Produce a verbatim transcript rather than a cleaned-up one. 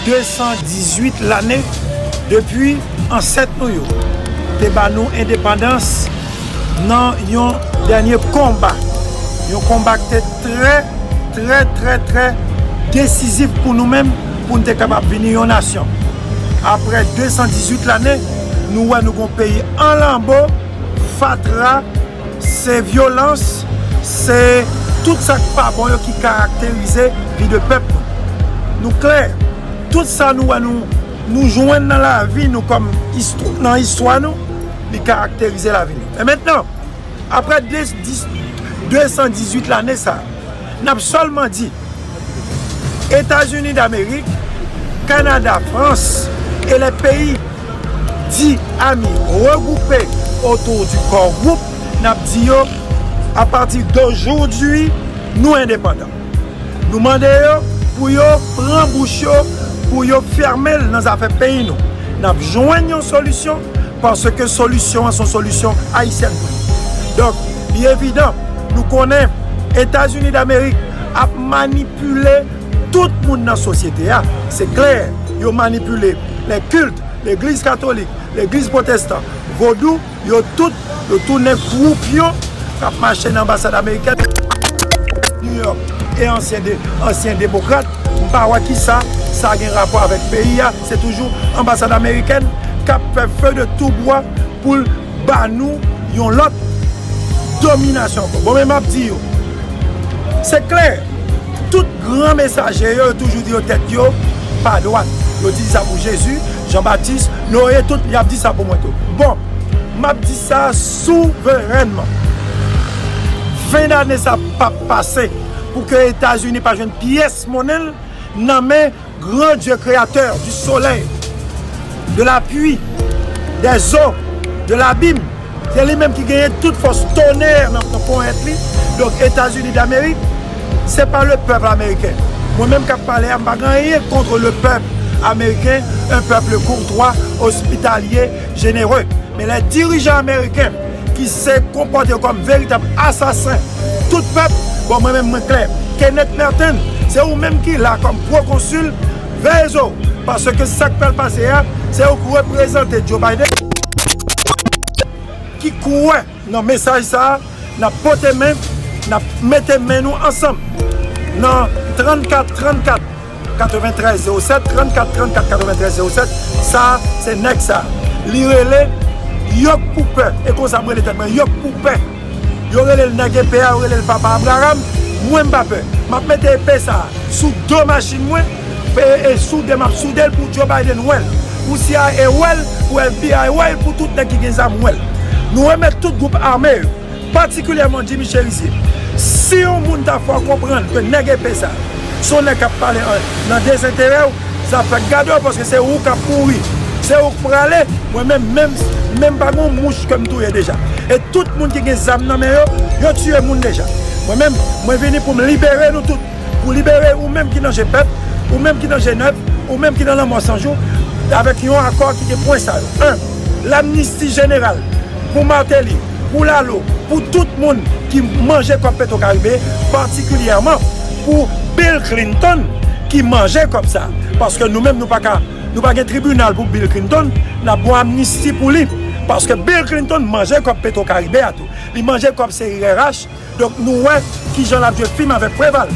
de san dizuit lane depi ansèt nou yo te ba nou endepandans nan yon dènye konba, yon konba ki te trè, trè, trè, trè desizif pou nou menm, pou n te kapab vini yon nasyon. Apre de san dizuit lane, nou wè nou gon peyi an lanbo, fatra, se vyolans, se tout sa k pa bon yo ki karakterize vi de pèp nou. Nou klè, tout sa nou wè nou, nou jwenn nan lavi nou kòm istw-, nan istwa nou, li karakterize lavi nou. Men mentnan, apre de, dis, de san dizuit lane sa, n ap sèlman di, Etazini Damerik, Kanada, Frans e lè peyi di ami regwoupe otou di Core Group, n ap di yo, apati dojodi, nou endepandan. Nou mande yo pou yo pran bouch yo, pou yo fèmen l nan zafè peyi nou. N ap jwenn yon solisyon, paske solisyon an se yon solisyon ayisyèn pou nou. Donk, li evidan, nou konnen Etazini Damerik ap manipile tout moun nan sosyete a. Se klè, yo manipile lè kilt, legliz katolik, legliz pwotestan, vodou, yo tout, yo tounen kwupyon k ap mache nan anbasad amerikèn, New York, e ansyen de-, ansyen demokrat. M pa wè kisa sa gen rapò avèk peyi a. Se toujou anbasad amerikèn k ap fè feu de tout bois pou l ba nou yon lòt dominasyon ankò. Bon, men m ap di yo, se klè, tout gran mesaje yo, yo toujou di yo tèt yo pa dwat. Yo di sa pou Jezi, Jan Batis, Noye, tout, y ap di sa pou mwen tou. Bon, m ap di sa souverènman. Ven dane sa p ap pase pou ke Etazini pa jwenn pyès monnen l nan men Gran Dye kreyatè di solèy, de la pli, dè zo, de labim. Se li menm ki genyen tout fòs tonè nan, nan ponyèt li. Donk, Etazini Damerik, se pa le pèp ameriken. Mwen menm k ap pale a, m pa gen anyen kont le pèp ameriken, un peuple courtois, hospitalier, généreux. Men lè dirijan ameriken ki se konpòte yo kòm veritab asasen tout pèp, bon, mwen menm mwen klè. Kenneth Merten, se ou menm ki la kòm pwokonsil, veye zo w, paske sa k pral pase a, se ou k reprezante Joe Biden, ki kwè nan mesaj sa a, n ap pote men, n ap mete men nou ansanm nan trannkat trannkat katreventrèz zewo sèt, trannkat trannkat katreventrèz zewo sèt. Sa, se nèg sa. Li rele Yòk pou pè. E konsa m rele tèt mwen, Yòk pou pè. Yo rele l nèg epe a, yo rele l papa Abraram. Mwen, m pa pè. M ap mete epe sa sou do machin mwen. E, e soude, m ap soude l pou Joe Biden wè l, pou C I A wè l, pou F B I wè l, pou tout nèg ki gen zam wè l. Nou remèt tout gwoup ame yo, patikilyèman Jimmy Chérizier. Si yon moun ta fè w konprann ke nèg epe sa, se yon nèg k ap pale an, nan dezenterè w, sa fèk gade w, paske se ou k ap mouri. Se ou k prale. Mwen menm, menm, menm pa gen yon mouch ke m touye deja. E tout moun ki gen zam nan men yo, yo tiye moun deja. Mwen menm, mwen vini pou m libere nou tout. Pou libere ou menm ki nan G pèp, ou menm ki nan G nèf, ou menm ki nan Lanmò San Jou, avèk yon akò ki gen pwen sa yo. En, lamnisti jeneral pou Martelly, pou Lalo, pou tout moun ki manje kòb Petro Caribe, patikilyèman pou Bill Clinton ki manje kòb sa. Paske nou menm, nou pa ka, nou pa gen tribinal pou Bill Clinton, n ap ba w amnisti pou li. Paske Bill Clinton manje kòb Petro Caribe a tou. Li manje kòb C I R H. Donk, nou wè kijan l ap jwe fim avèk Preval.